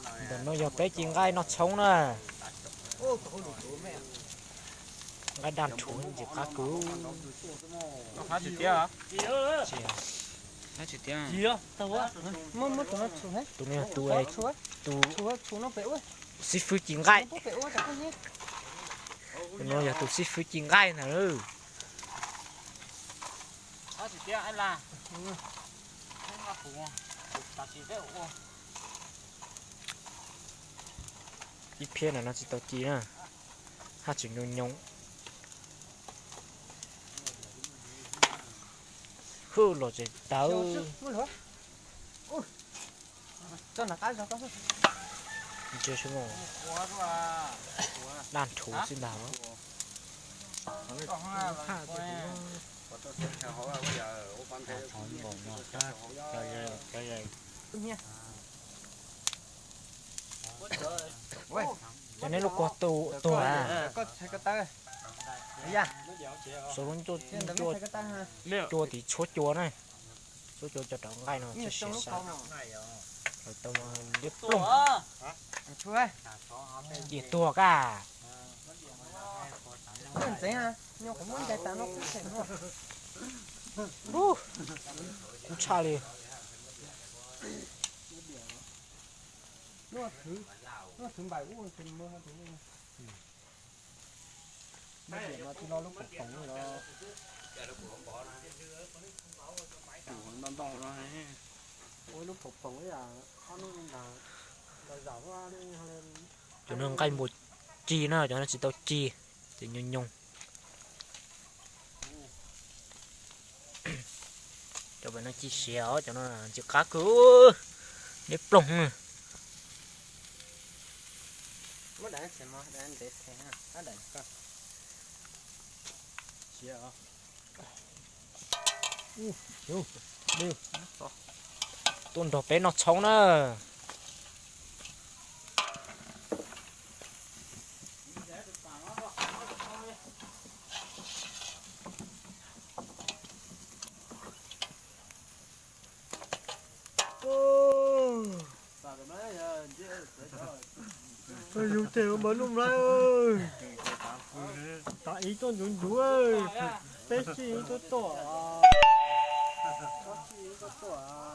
Ntawm no yog peb ci nqaij noj tshoob na. Nqaij daj rhuv ntxim qab kawg. Tus no yog tus, tus xib fwb ci nqaij. Tus no yog tus xib fwb ci nqaij ntag. Ib phiab no tsis tau ci na, haj tseem nyoos nyoos. Hwj, los tseem tawv. Daj rhuv xwb ntag. Cov nej lub kua tuag a. Xov lub ncuaj cua tim tshuab cua na. Tshuab cua cov rau nqaij no tsis siav sab. Lawv tau liab ploog. Ces tuag ka. Kub tshaj li. Cov no nqaij npua ci na, cov no tsis tau ci, ces nyoos nyoos. Cov pem no ci siav os, cov no ntxim qab kawg, liab ploog. Tuaj nrog peb noj tshoob na. Yus ces mas lub mlai, tav ib tuaj ncuv ncuv, peb sij tuaj tuaj, ob sij tuaj tuaj.